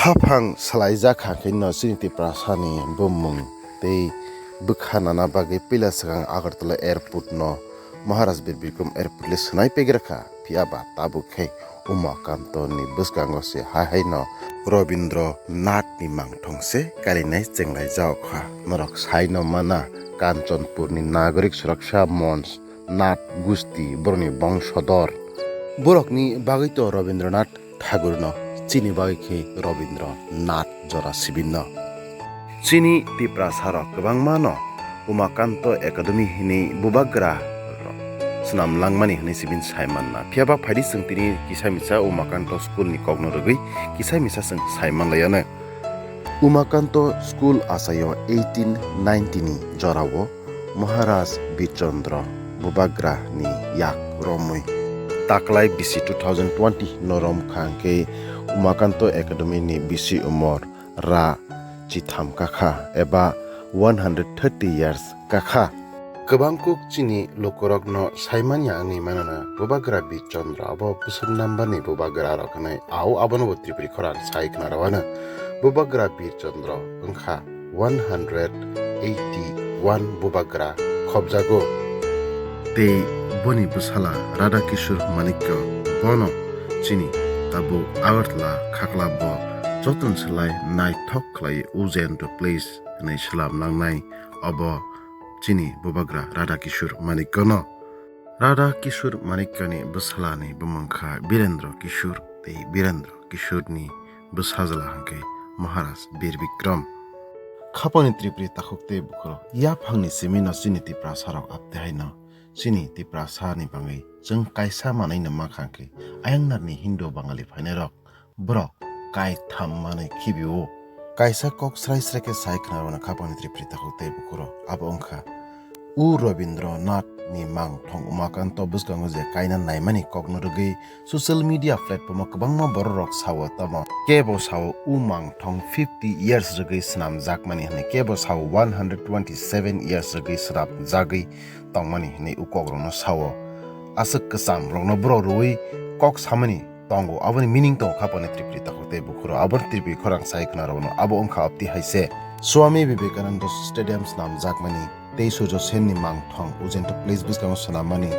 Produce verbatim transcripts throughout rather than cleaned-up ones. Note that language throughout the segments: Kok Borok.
Haphang salaijak kha khe no chini Tiprasani bumung tei bwkha nana bagwi puila swkang Agartala airport no Maharaj Bir Bikram airport le swnai pegra kha, phiya ba tabuk khe Umakanto ni bwskango se hai hai no Rabindra Nath ni mangthong se kalinai chenglai jao kha. Norok sai no mana Kanchanpur ni Nagorik Suraksha Monch Nath Gusti borokni bongsodor. Borokni bagwi to Rabindranath Thakurno chini bagwi khe Rabindra Nath jora sibinno. Chini Tiprasarok kwbangmano Umakanto Academy hwnwi bubagra rok swnam langmani hwnwi sibin sai manna. Phiyaba phaidi chwng tini kisa misa Umakanto school ni kokno rwgwi kisa misa chwng sai manlaiano. Umakanto school achaio eighteen ninety ni jorao Maharaj Birchandra bubagra ni yak romwi taklai bisi two thousand twenty no rom kha hwnkhe Umakanto Academy ni bisi umor ra chitham kakha eba one hundred thirty years kakha. Kwbangkuk chini lukurokno saimanya wngwi manana bubagra Birchandra abo bwswk number ni bubagra rok hwnwi, au abono bo Tripuri khorang sai khna rwano. Bubagra Birchandra wngkha one hundred eighty one bubagra khobjago. Tei boni bwsala Radha Kishore Manikya bono chini tabuk Agartala khaklabo joton slai naithok khlai Ujjain to place hwnwi swlam langnai obo chini bubagra Radha Kishore Manikya no. Radha Kishore Manikya ni bwsala ni bumung kha Birendra Kishore tei Birendra Kishore ni bwsajla hwnkhe Maharaj Bir Bikram. Khapani Tripuri takhuk tei bukhurok yaphangni simi no chini Tiprasarok apte haino chini Tiprasani bangwi chwng kaisa manwi no mankha hwnkhe ayang narni Hindu Bangali phainairok borok kaitham manwi khibio. Kaisa kok srai srai khe sai khna rwna khapani Tripuri takhuk tei bukhurok abo wngkha U Rabindranath ni mangthong Umakanto bwskango je kaina naimani kokno rwgwi social media platform o kwbangma bororok sao tamo. Kebo sao U Mangthong fifty years rwgwi swnamjakmani hwnwi, kebo sao one hundred twenty seven years rwgwi swnamjagwi tongmani hwnwi u kokrokno sao. Aswk kwcham rokno borok rwui kok samani tongo, aboni meaning tongo khapani Tripuri takhuk tei bukhurok, aboni Tripuri khorang sai khna rwno abo wngkha abti hai se. Swami Vivekananda Stadium swnamjakmani tei Surjo Senni mangthong Ujjain to place bwskango swnammani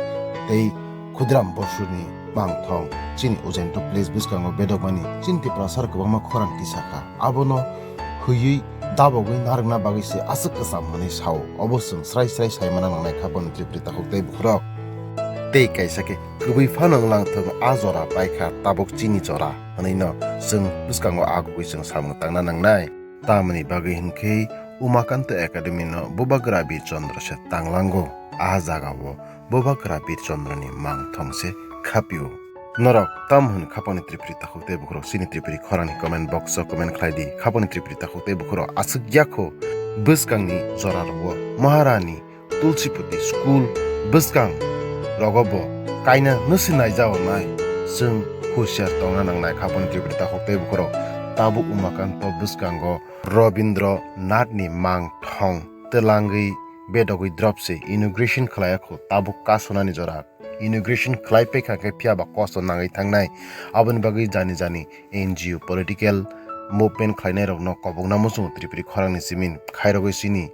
tei Khudiram Bosurni mangthong chini Ujjain to place bwskango bedokmani chini Tiprasarok kwbangma khorang tisakha. Abono hwiwi dabogwi narwkna bagwi se aswk kwcham hwnwi sao. Obo chwng srai srai sai mana nangnai kha bono Tripuri takhuk tei bukhurok. Tei kaisa khe kwbwi phano wnglang thung a jora paikha tabuk chini jora hwnwi no chwng bwskango agugwi chwng samung tangna nangnai. Tamoni bagwi hwnkhe Umakanto Academy no Bubagra Bir Chandra se tanglango. A jagao Bubagra Bir Chandra ni mangthong se khapio. Norok tam hwn khapani Tripuri takhuk tei bukhurok chini Tripuri khorang ni comment box o comment khlai di. Khapani Tripuri takhuk tei bukhurok aswk yakho bwskang ni jora rogo Maharani Tulsipati school bwskang rogo bo kaina nwswi naijago nai. Chwng husiar tongna nangnai khapani Tripuri takhuk tei bukhurok. Tabuk Umakanto bwskango Rabindra Nath ni mangthong twlangwi bedogwi drop se inauguration khlai kho tabuk kasonani jora. Inauguration khlai paikha khe phiya ba kosto nangwi thangnai. Aboni bagwi jani jani N G O political movement khlainai rokno kobokna muchungo Tripuri khorang ni simin khairogwi chini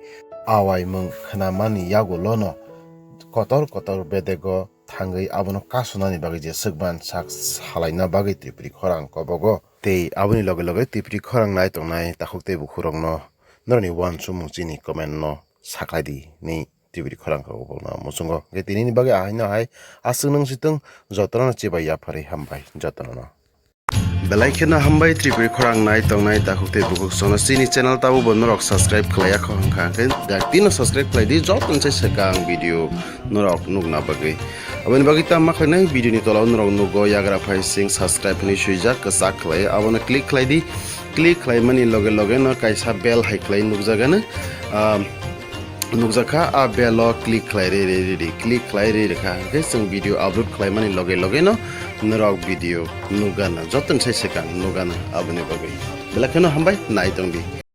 awaimung khnamani yagulono kotor kotor bedego thangwi abono kasonani bagwi jeswk ban sak salaina bagwi Tripuri khorang kobogo. Tei aboni loge loge Tripuri khorang nai tongnai takhuk tei bukhurokno norokni uansukmung chini comment no saklai di ni Tripuri khorang kok bokna muchungo. Hwnkhe tinini bagwi ahaino hai aswk nung sitwng jotono chibai yapharwi hambai jotono. Belai kheno hambai Tripuri khorang nai tongnai takhuk tei bukhuk sono chini channel tabo bo norok subscribe khlai yakho hwnkha hwnkhe daktino subscribe khlai di jotono se swkang video norok nukna bagwi. Aboni bagwi tamo khlainai video ni tola o norok nugo yagra phai sing subscribe hinwi swijak kwchak khlai abono click khlai di. Click khlaimani loge loge no kaisa bell hai khlai nukjagano. Ah, nukjakha, a bell o click khlai ri ri ri ri, click khlai ri rikha hwnkhe chwng video upload khlaimani loge loge no norok video nukgana, jotono sai swkang nukgana aboni bagwi. Belai kheno hambai nai tongdi.